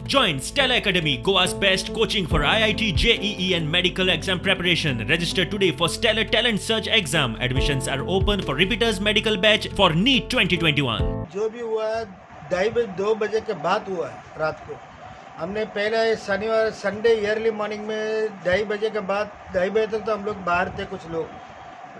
Join Stellar Academy, Goa's best coaching for IIT, JEE and medical exam preparation. Register today for Stellar Talent Search exam. Admissions are open for repeaters medical batch for NEET 2021. जो भी हुआ है 2:30 2 बजे K बाद हुआ है रात को। हमने पहले शनिवार संडे ईयरली मॉर्निंग में 2:30 बजे के बाद 2:30 बजे तक तो हम लोग बाहर थे कुछ लोग।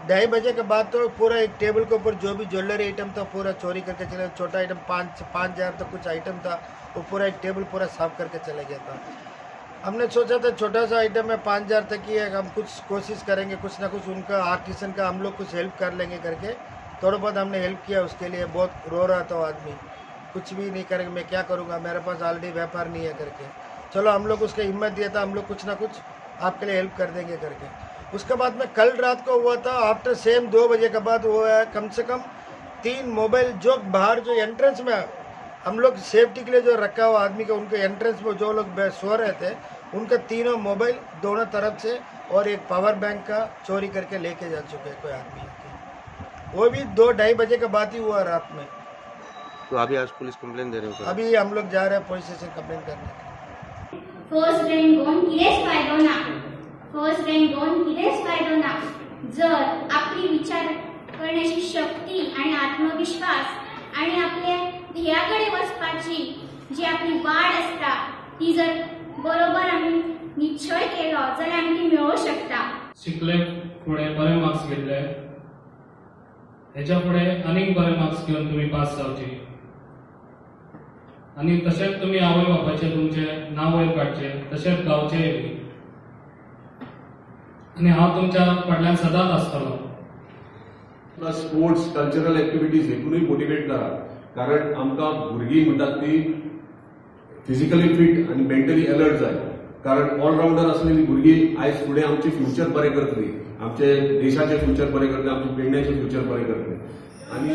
2:30 बजे के बाद तो पूरा एक टेबल के ऊपर जो भी ज्वेलरी आइटम था पूरा चोरी करके चले। छोटा आइटम 5,000 तक कुछ आइटम था, वो पूरा एक टेबल पूरा साफ करके चले गया था। हमने सोचा था छोटा सा आइटम है 5,000 तक ही है, हम कुछ कोशिश करेंगे कुछ ना कुछ उनका आर्टिसन का हम लोग कुछ हेल्प कर लेंगे करके थोड़ा बहुत हमने हेल्प किया उसके लिए। बहुत रो रहा था वो आदमी, कुछ भी नहीं करेंगे, मैं क्या करूँगा, मेरे पास ऑलरेडी व्यापार नहीं है करके। चलो हम लोग उसका हिम्मत दिया था, हम लोग कुछ ना कुछ आपके लिए हेल्प कर देंगे करके। उसके बाद में कल रात को हुआ था आफ्टर सेम 2 बजे के बाद हुआ है। कम से कम 3 मोबाइल जो बाहर जो एंट्रेंस में हम लोग सेफ्टी के लिए जो रखा हुआ आदमी का, उनके एंट्रेंस में जो लोग सो रहे थे उनका 3 मोबाइल दोनों तरफ से और एक पावर बैंक का चोरी करके लेके जा चुके हैं कोई आदमी। वो भी 2-2:30 बजे के बाद ही हुआ रात में। तो अभी आज पुलिस कंप्लेन दे रहे हो? अभी हम लोग जा रहे हैं पुलिस स्टेशन कंप्लेन करने। फर्स्ट रँक घेवन कितेंच फायदो ना, फर्स्ट रँक घेवन कितेंच फायदो ना जर आपली विचार करण्याची शक्ती आणि आत्मविश्वास आणि आपले ध्येया कडेन वचपाची जी आपली वाड आसता ती जर बरोबर आमी निश्चय केलो जाल्यार आमी ती मेळोवंक शकता। शिकले फुडें बरे मार्क्स घेतले, हेच्या फुडें आनीक बरे मार्क्स घेवन तुमी पास जावची आनी तशेंच तुमी आवय बापायचें तुमचें नांव वयर काडचें, तशेंच गांवचेंय बी। आनी हांव तुमच्या फाटल्यान सदांच आसतलो। प्लस स्पोर्ट्स कल्चरल एक्टिविटीज हेतूनय मोटिवेट करा, कारण आमकां भुरगीं म्हणटात ती फिजिकली फिट आनी मेंटली अलर्ट जाय, कारण ऑलरावंडर असलेली भुरगीं आयज फुडें आमचें फ्युचर बरें करतली, आमचे देशाचें फ्युचर बरें करतले, आमच्या पेडण्याचें फ्युचर बरें करतले। आनी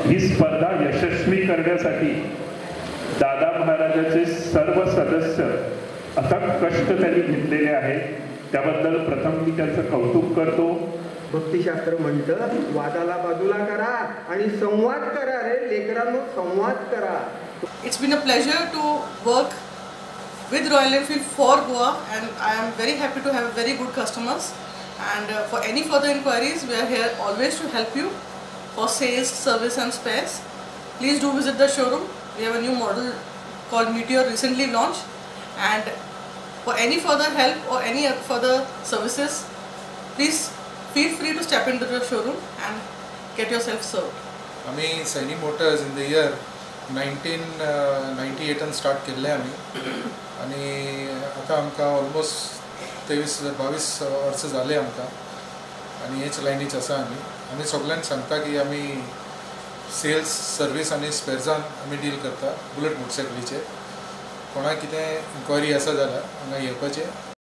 ही स्पर्धा यशस्वी करण्यासाठी दादा महाराजाचे सर्व सदस्य अथक कष्ट त्यांनी घेतलेले आहेत, त्याबद्दल प्रथम मी त्यांचं कौतुक करतो। भक्तिशास्त्र म्हणतं वादाला बाजूला करा आणि संवाद करा रे लेकरांनो, संवाद करा। It's been a pleasure to work with Royal Enfield for Goa and I am very happy to have very good customers and for any further inquiries we are here always to help you for sales, service and spares. Please do visit the showroom. We have a new model called Meteor recently launched, and for any further help or any further services, please feel free to step into the showroom and get yourself served. आमी Saini Motors in the year 1998 start केल्ले आमी आनी आतां आमकां almost 23-22 वर्सां जाले आमकां आनी हेच लायनीच आसा। आमी आमी सगल्यांक सांगता की आमी सेल्स, सर्वीस आनी स्पेर्सान आमी डील करता बुलेट मोटरसायकलीचेर। कोणाक कितें इन्क्वायरी आसा जाल्यार हांगा येवपाचें।